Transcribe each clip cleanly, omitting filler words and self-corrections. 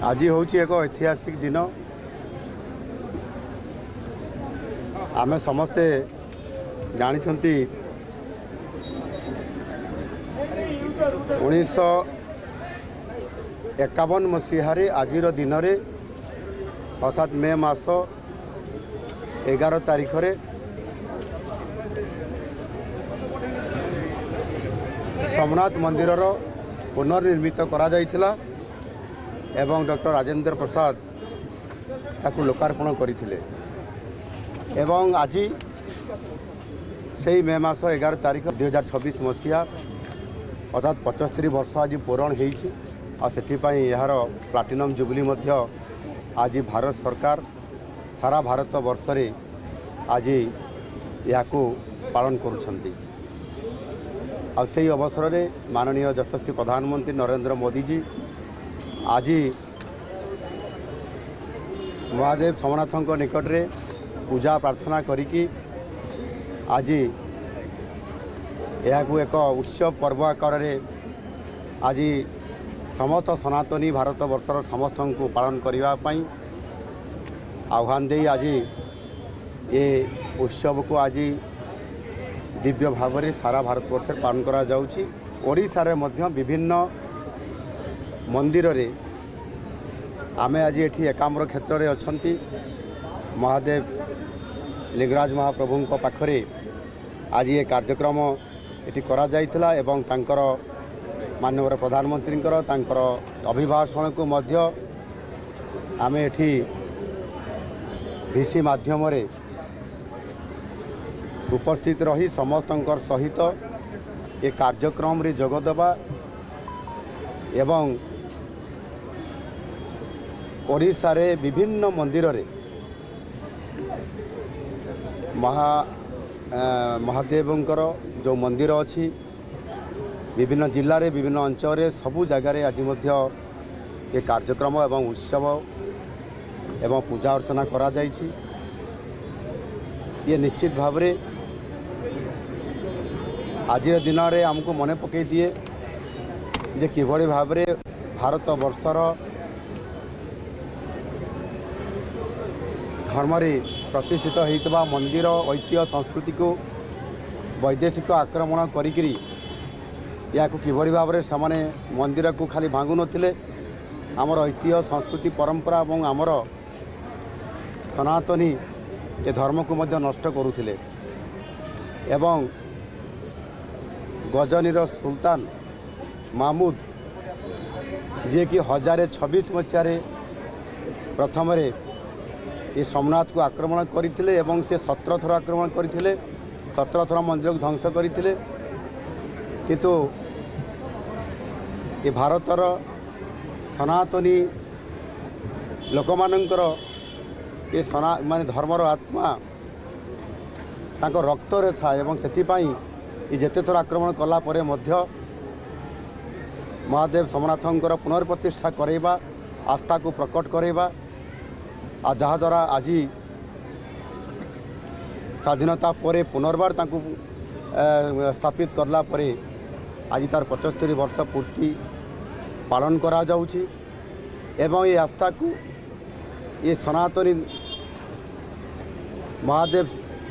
ଆଜି ହେଉଛି ଏକ ଐତିହାସିକ ଦିନ। ଆମେ ସମସ୍ତେ ଜାଣିଛନ୍ତି 1951 ମସିହାରେ ଆଜିର ଦିନରେ ଅର୍ଥାତ୍ ମେ ମାସ 11 ତାରିଖରେ ସୋମନାଥ ମନ୍ଦିରର ପୁନର୍ନିର୍ମିତ କରାଯାଇଥିଲା ଏବଂ ଡକ୍ଟର ରାଜେନ୍ଦ୍ର ପ୍ରସାଦ ତାକୁ ଲୋକାର୍ପଣ କରିଥିଲେ ଏବଂ ଆଜି ସେଇ ମେ ମାସ 11 ତାରିଖ 2026 ମସିହା ଅର୍ଥାତ୍ 75 ବର୍ଷ ଆଜି ପୂରଣ ହେଇଛି। ଆଉ ସେଥିପାଇଁ ଏହାର ପ୍ଲାଟିନମ୍ ଜୁବୁଲି ମଧ୍ୟ ଆଜି ଭାରତ ସରକାର ସାରା ଭାରତ ବର୍ଷରେ ଆଜି ଏହାକୁ ପାଳନ କରୁଛନ୍ତି। ଆଉ ସେହି ଅବସରରେ ମାନନୀୟ ଯଶସ୍ୱୀ ପ୍ରଧାନମନ୍ତ୍ରୀ ନରେନ୍ଦ୍ର ମୋଦିଜୀ ଆଜି ମହାଦେବ ସୋମନାଥଙ୍କ ନିକଟରେ ପୂଜା ପ୍ରାର୍ଥନା କରିକି ଆଜି ଏହାକୁ ଏକ ଉତ୍ସବ ପର୍ବ ଆକାରରେ ଆଜି ସମସ୍ତ ସନାତନୀ ଭାରତବର୍ଷର ସମସ୍ତଙ୍କୁ ପାଳନ କରିବା ପାଇଁ ଆହ୍ୱାନ ଦେଇ ଆଜି ଏ ଉତ୍ସବକୁ ଆଜି ଦିବ୍ୟ ଭାବରେ ସାରା ଭାରତବର୍ଷରେ ପାଳନ କରାଯାଉଛି। ଓଡ଼ିଶାରେ ମଧ୍ୟ ବିଭିନ୍ନ ମନ୍ଦିରରେ ଆମେ ଆଜି ଏଠି ଏକାମ୍ର କ୍ଷେତ୍ରରେ ଅଛନ୍ତି। ମହାଦେବ ଲିଙ୍ଗରାଜ ମହାପ୍ରଭୁଙ୍କ ପାଖରେ ଆଜି ଏ କାର୍ଯ୍ୟକ୍ରମ ଏଠି କରାଯାଇଥିଲା ଏବଂ ତାଙ୍କର ମାନ୍ୟବର ପ୍ରଧାନମନ୍ତ୍ରୀଙ୍କର ତାଙ୍କର ଅଭିଭାଷଣକୁ ମଧ୍ୟ ଆମେ ଏଠି ଭିସି ମାଧ୍ୟମରେ ଉପସ୍ଥିତ ରହି ସମସ୍ତଙ୍କର ସହିତ ଏ କାର୍ଯ୍ୟକ୍ରମରେ ଯୋଗ ଦେବା ଏବଂ ଓଡ଼ିଶାରେ ବିଭିନ୍ନ ମନ୍ଦିରରେ ମହାଦେବଙ୍କର ଯେଉଁ ମନ୍ଦିର ଅଛି ବିଭିନ୍ନ ଜିଲ୍ଲାରେ ବିଭିନ୍ନ ଅଞ୍ଚଳରେ ସବୁ ଜାଗାରେ ଆଜି ମଧ୍ୟ ଏ କାର୍ଯ୍ୟକ୍ରମ ଏବଂ ଉତ୍ସବ ଏବଂ ପୂଜା ଅର୍ଚ୍ଚନା କରାଯାଇଛି। ଇଏ ନିଶ୍ଚିତ ଭାବରେ ଆଜିର ଦିନରେ ଆମକୁ ମନେ ପକାଇ ଦିଏ ଯେ କିଭଳି ଭାବରେ ଭାରତବର୍ଷର ଧର୍ମରେ ପ୍ରତିଷ୍ଠିତ ହୋଇଥିବା ମନ୍ଦିର ଐତିହ୍ୟ ସଂସ୍କୃତିକୁ ବୈଦେଶିକ ଆକ୍ରମଣ କରିକିରି ଏହାକୁ କିଭଳି ଭାବରେ ସେମାନେ ମନ୍ଦିରକୁ ଖାଲି ଭାଙ୍ଗୁନଥିଲେ, ଆମର ଐତିହ୍ୟ ସଂସ୍କୃତି ପରମ୍ପରା ଏବଂ ଆମର ସନାତନୀ ଏ ଧର୍ମକୁ ମଧ୍ୟ ନଷ୍ଟ କରୁଥିଲେ। ଏବଂ ଗଜନୀର ସୁଲତାନ ମାହମୁଦ ଯିଏକି 1026 ମସିହାରେ ପ୍ରଥମରେ ଏ ସୋମନାଥକୁ ଆକ୍ରମଣ କରିଥିଲେ ଏବଂ ସେ 17 ଥର ଆକ୍ରମଣ କରିଥିଲେ, 17 ଥର ମନ୍ଦିରକୁ ଧ୍ୱଂସ କରିଥିଲେ। କିନ୍ତୁ ଏ ଭାରତର ସନାତନୀ ଲୋକମାନଙ୍କର ଏ ମାନେ ଧର୍ମର ଆତ୍ମା ତାଙ୍କ ରକ୍ତରେ ଥାଏ ଏବଂ ସେଥିପାଇଁ ଏ ଯେତେ ଥର ଆକ୍ରମଣ କଲା ପରେ ମଧ୍ୟ ମହାଦେବ ସୋମନାଥଙ୍କର ପୁନର୍ପ୍ରତିଷ୍ଠା କରାଇବା, ଆସ୍ଥାକୁ ପ୍ରକଟ କରାଇବା, ଆଉ ଯାହାଦ୍ୱାରା ଆଜି ସ୍ୱାଧୀନତା ପରେ ପୁନର୍ବାର ତାଙ୍କୁ ସ୍ଥାପିତ କଲା ପରେ ଆଜି ତାର 75 ବର୍ଷ ପୂର୍ତ୍ତି ପାଳନ କରାଯାଉଛି। ଏବଂ ଏ ଆସ୍ଥାକୁ ଏ ସନାତନୀ ମହାଦେବ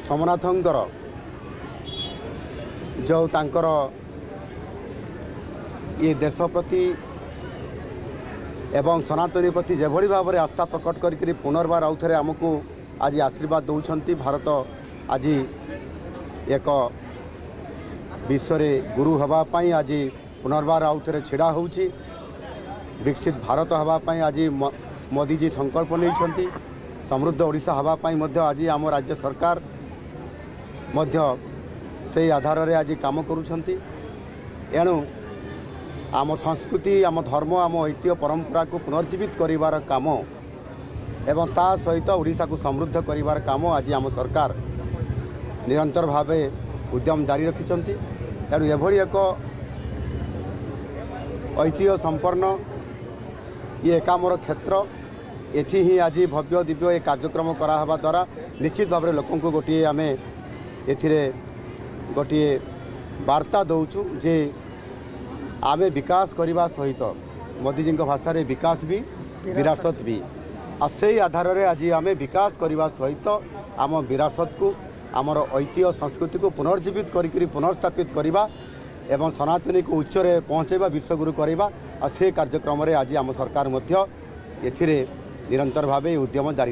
ସୋମନାଥଙ୍କର ଯେଉଁ ତାଙ୍କର ଇଏ ଦେଶ ପ୍ରତି ଏବଂ ସନାତନୀ ପ୍ରତି ଯେଭଳି ଭାବରେ ଆସ୍ଥା ପ୍ରକଟ କରିକରି ପୁନର୍ବାର ଆଉ ଥରେ ଆମକୁ ଆଜି ଆଶୀର୍ବାଦ ଦେଉଛନ୍ତି। ଭାରତ ଆଜି ଏକ ବିଶ୍ୱରେ ଗୁରୁ ହେବା ପାଇଁ ଆଜି ପୁନର୍ବାର ଆଉ ଥରେ ଛିଡ଼ା ହେଉଛି। ବିକଶିତ ଭାରତ ହେବା ପାଇଁ ଆଜି ମୋଦିଜୀ ସଂକଳ୍ପ ନେଇଛନ୍ତି। ସମୃଦ୍ଧ ଓଡ଼ିଶା ହେବା ପାଇଁ ମଧ୍ୟ ଆଜି ଆମ ରାଜ୍ୟ ସରକାର ମଧ୍ୟ ସେଇ ଆଧାରରେ ଆଜି କାମ କରୁଛନ୍ତି। ଏଣୁ ଆମ ସଂସ୍କୃତି, ଆମ ଧର୍ମ, ଆମ ଐତିହ୍ୟ ପରମ୍ପରାକୁ ପୁନର୍ଜୀବିତ କରିବାର କାମ ଏବଂ ତା ସହିତ ଓଡ଼ିଶାକୁ ସମୃଦ୍ଧ କରିବାର କାମ ଆଜି ଆମ ସରକାର ନିରନ୍ତର ଭାବେ ଉଦ୍ୟମ ଜାରି ରଖିଛନ୍ତି। ତେଣୁ ଏଭଳି ଏକ ଐତିହ୍ୟ ସମ୍ପନ୍ନ ଇଏ ଏକାମର କ୍ଷେତ୍ର, ଏଠି ହିଁ ଆଜି ଭବ୍ୟ ଦିବ୍ୟ ଏ କାର୍ଯ୍ୟକ୍ରମ କରାହେବା ଦ୍ୱାରା ନିଶ୍ଚିତ ଭାବରେ ଲୋକଙ୍କୁ ଗୋଟିଏ ଆମେ ଏଥିରେ ଗୋଟିଏ ବାର୍ତ୍ତା ଦେଉଛୁ ଯେ ଆମେ ବିକାଶ କରିବା ସହିତ ମୋଦିଜୀଙ୍କ ଭାଷାରେ ବିକାଶ ବି ବିରାସତ ବି। ଆଉ ସେଇ ଆଧାରରେ ଆଜି ଆମେ ବିକାଶ କରିବା ସହିତ ଆମ ବିରାସତକୁ, ଆମର ଐତିହ୍ୟ ସଂସ୍କୃତିକୁ ପୁନର୍ଜୀବିତ କରିକିରି ପୁନର୍ସ୍ଥାପିତ କରିବା ଏବଂ ସନାତନୀକୁ ଉଚ୍ଚରେ ପହଞ୍ଚାଇବା, ବିଶ୍ୱଗୁରୁ କରିବା। ଆଉ ସେ କାର୍ଯ୍ୟକ୍ରମରେ ଆଜି ଆମ ସରକାର ମଧ୍ୟ ଏଥିରେ ନିରନ୍ତର ଭାବେ ଉଦ୍ୟମ ଜାରି